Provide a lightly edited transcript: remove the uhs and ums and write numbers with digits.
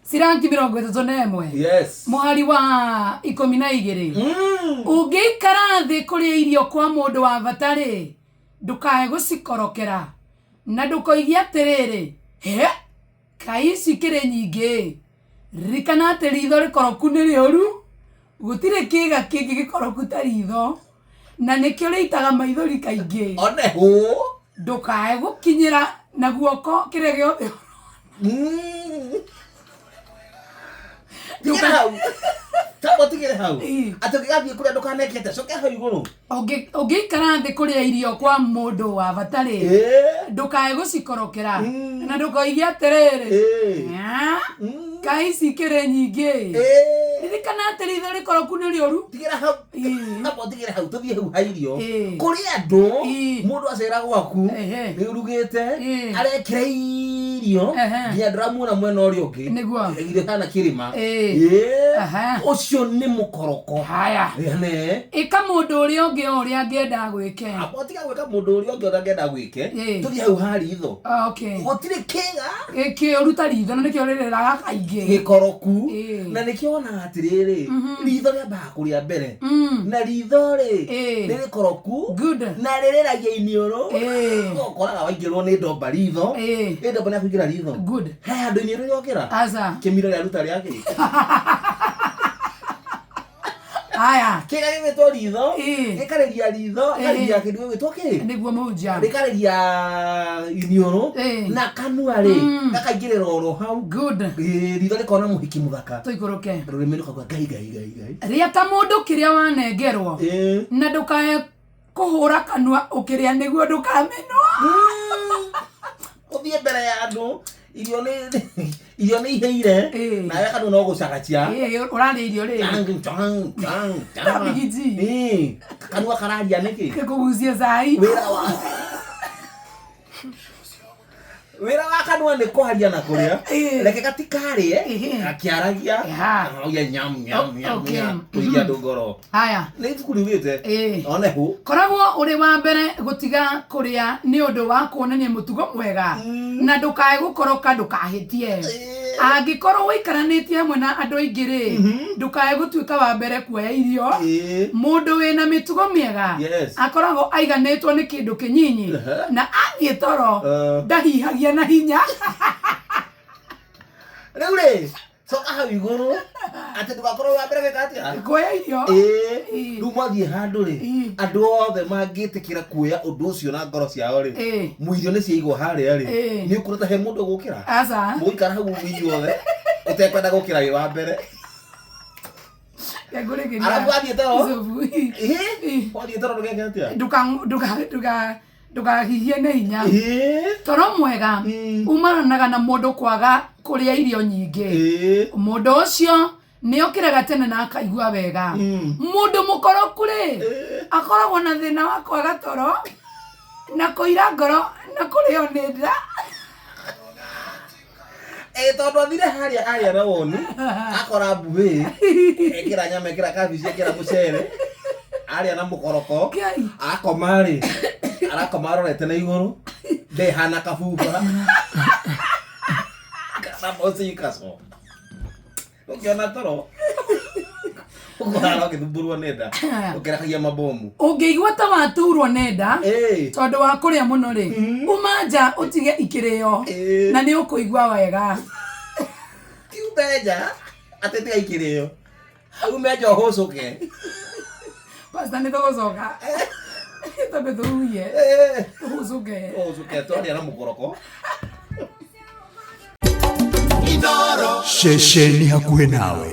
Ciranki 31. Yes. Mũhari wa 12. Ũngĩikara thĩ kũrĩa irio kwa mũndũ wa bata rĩ, ndũkae gũcikorokera, na ndũkoigie atĩrĩrĩ, he kaĩ ici ikĩrĩ nyingĩ. Ririkana atĩ ritho rĩkoroku nĩ rĩũru, gũtirĩ kĩĩga kĩngĩ gĩkoroku ta ritho, na nĩkĩo rĩitaga maithori kaingĩ. One hũ. Ndũkae gũkinyĩra na guoko kĩrĩa gĩothe. Tigĩra hau. Tamba tigĩre hau. Ii. Atĩ ũngĩgathiĩ kũrĩa ndũkaneke atĩa, cokia hau igũrũ. Ũngĩikara thĩ kũrĩa irio kwa mũndũ wa bata rĩ, Ĩĩ. ndũkae gũcikorokera, na ndũkoige atĩrĩrĩ, Ĩĩ. "Aa, kaĩ ici ikĩrĩ nyingĩ." Ĩĩ. Ririkana atĩ ritho rĩkoroku nĩ rĩũru. Tigĩra hau. Ĩĩ. Tamba ũtigĩre hau tũthiĩ hau ha irio. Ĩĩ. Kũrĩ andũ Ĩĩ. mũndũ acera gwaku Ehe. nĩ ũrugĩte Ĩĩ. arekĩra irio Ehe. nginya ndũramuona mwena ũrĩa ũngĩ. Nĩguo. Irio ihana kĩrĩma. Ĩĩ. Ĩĩ. Aha. Ũcio nĩ mũkoroko. Haya. Ĩne. Ĩka mũndũ ũrĩa ũngĩ o ũrĩa angĩenda gwĩke. Amba tiga gwĩka mũndũ ũrĩa ũngĩ ũrĩa angĩenda gwĩke. Ĩĩ. Tũthiĩ hau ha ritho. Okay. Gũtirĩ kĩga Kĩũru ta ritho na nĩkĩo rĩrĩraga kaingĩ. Gĩkoroku. Ĩĩ. Na nĩkĩo wonaga atĩrĩrĩ, ritho rĩambaga kũrĩa mbere na ritho rĩ Ĩĩ. nĩ rĩkoroku Good. na rĩrĩragia iniũrũ. Ĩĩ. Ũkoraga waingĩrwo nĩ ndomba ritho. Ĩĩ. Ĩ ndomba nĩ yakũingĩra ritho. Good. He handũ iniũrũ rĩokĩra. Aca. Kĩmira rĩaruta rĩakĩ. Haya. Kĩga gĩgwĩtwo ritho. Ĩĩ. Gĩkarĩria ritho. Ĩĩ. Gĩkarĩria kĩndũ gĩgwĩtwo kĩ. Nĩguo mũhunjia. Rĩkarĩria iniũrũ Ĩĩ. na kanua rĩ gakaingĩrĩra oro hau. Good. Ĩĩ, ritho rĩkona mũhiki mũthaka. Tũikũrũke. Rũrĩmĩ rũkauga ngai ngai ngai ngai. Rĩa ta mũndũ kĩrĩa wanengerwo. Ĩĩ. Na ndũkae kũhũra kanua ũkĩrĩa nĩguo ndũkamenwo. Ũthiĩ mbere ya andũ irio nĩ ihĩire Ĩĩ. nawe kanua no gũcagacia. Ĩĩ, ũrarĩa irio rĩrĩ. Tang, tang, tang, tang. Bigiji. Ĩĩ, kanua kararia nĩkĩ? Kũgucia cai. Wĩra wa kanua nĩ kwaria na kũrĩa. Ĩĩ. Reke gatikarĩe Ĩhĩ. gakĩaragia. Ĩha. Akaugia nyam nyam nyam Okay. nyam kũigia andũ ngoro. Haya. Nĩ ibuku riugĩte. Ĩĩ. One hũ. Koragwo ũrĩ wa mbere gũtiga kũrĩa nĩ ũndũ wa kuonania mũtugo mwega, na ndũkae gũkoroka ndũkahĩtie. Angĩkorwo ũikaranĩtie hamwe na andũ aingĩ rĩ, ndũkae gũtuĩka wa mbere kuoya irio. Ĩĩ. Mũndũ wĩna mĩtugo mĩega akoragwo aiganĩtwo nĩ kĩndũ kĩnyinyi, na athiĩ toro ndahihagia na hinya. Rĩu rĩ coka hau igũrũ atĩ ndũgakorwo wa mbere gwĩka atĩa? Kuoya irio. Ĩĩ. Ĩĩ. Rĩu mwathiĩ handũ rĩ, Ĩĩ. andũ othe mangĩtĩkĩra kuoya ũndũ ũcio na ngoro ciao rĩ, Ĩĩ. mũirio nĩ ciaigwo harĩa rĩ, Ĩĩ. nĩ ũkuona ta he mũndũ ũgũkĩra. Aca. Mũgũikara hau ũguo inyuothe ũtekwenda gũkĩra wĩ wa mbere. Ngũrĩkĩria. Arabu wathiĩ toro. Icobu. Ĩĩ. Ĩĩ. Wathiĩ toro ndũgeke atĩa? Ndũkahihie na hinya. Ĩĩ. Toro mwega umanaga na mũndũ kwaga kũrĩa irio nyingĩ. Ĩĩ. Mũndũ ũcio nĩ okĩraga tene na akaigua wega. Mũndũ mũkoroku rĩ, akoragwo na thĩna wa kwaga toro na kũira ngoro na kũrĩo nĩ nda. Ĩ tondũ athire harĩa arĩa na woni akora mbuĩ ekĩra nyama, ekĩra kabici, ekĩra mũcere, arĩa na mũkoroko. Ngai. Akoma rĩ, arakoma arorete na igũrũ ndehana kabuba kana mocikaco ũkĩona toro ũkũhara ũgĩthumbũrwo nĩ nda ũkĩrakagia mabomu. Ũngĩigua ta waturwo nĩ nda Ĩĩ. tondũ wa kũrĩa mũno rĩ, uma nja ũtige ikĩrĩo Ĩĩ. na nĩ ũkũigua wega. Kiume nja atĩ tiga ikĩrĩo, ume nja ũhũcũke. Pasta, nĩ tũgũcoka tondũ tũhuhie tũhũcũke. Ũhũcũke twarĩa na mũkoroko. Ceceni hakuhĩ nawe.